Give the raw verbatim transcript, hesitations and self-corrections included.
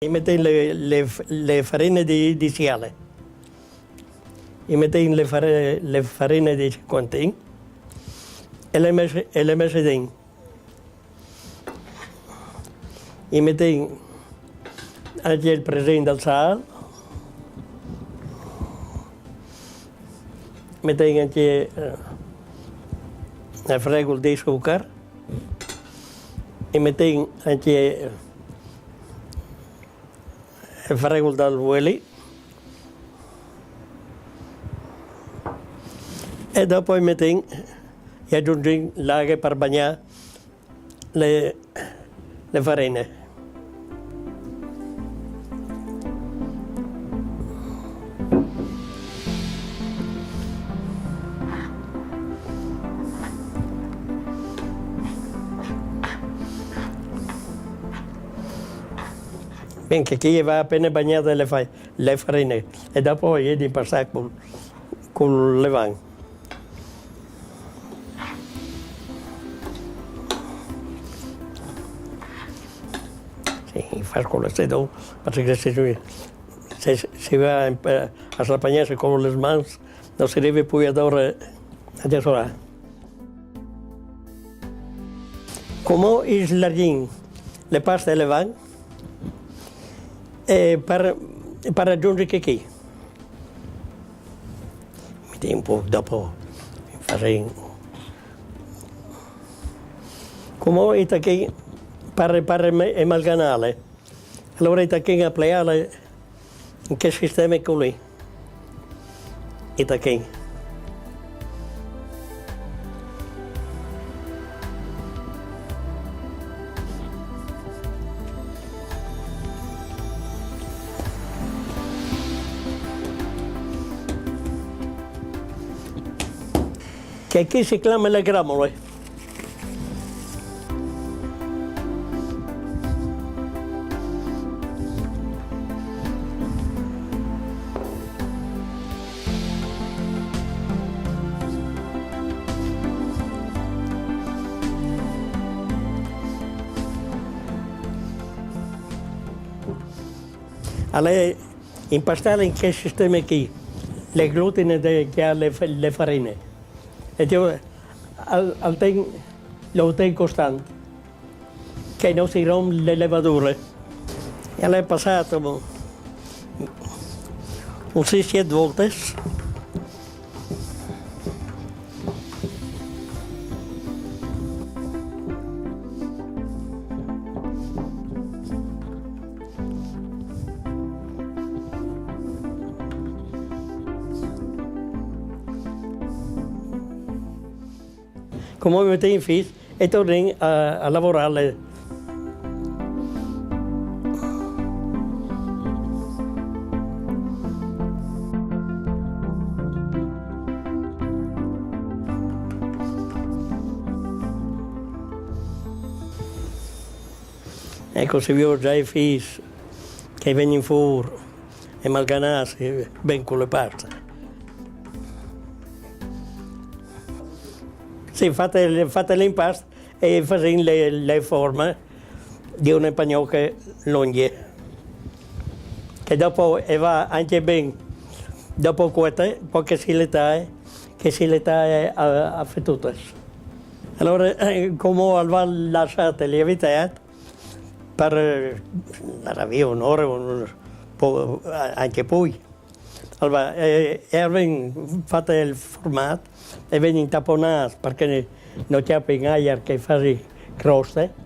I metem le, le, le farine di, di siale. I metem le, fare, le farine di cinquantin e le mese, e le mese den. I metem anche il presin del sal. Metem anche eh, el fregol di sucar. I metem anche el fregol del ueli. E dopo i metem, i aggiungim l'aghe per bagnar le, le farine. Ben, che chi va appena bagnate le, fa- le farine e dopo i di passare col, col levan. Sì, fa con le sedon, perché se, se, se va a, a slapagnar-se con les mans, no se rive pui a dore a desorar. Comò i slargim le paste e levan e per, per aggiungere che chi. Metem un po' dopo, farem. Comò i tachim per, per emalganarle. Alora i tachim a plearle in che sisteme coli. I tachim. Che chi si clama le gramole. Al è impastà in che sisteme chi, le glutine de, che ha le, le farine. E io al, al ten lo ten costant, che non si rom le levadure. E l'è passato un sei sette volte. Come mi ten fis e tornen a, a lavorare. Ecco, se vi ho già i fis che vengono fuori e malganati, ben con le paste. Sì, fate, fate l'impasto e fate le, le forme di una pagnoche lunghe, che dopo e va anche ben, dopo cuete, poi che si le tae, che si le tae a, a fetutas. Allora, eh, come al va lasciate lievitare per, per avere un'ora, un po', anche poi. Allora, eh, e ven fate il format e ven intaponat perché no chiape in aia che fasi croste.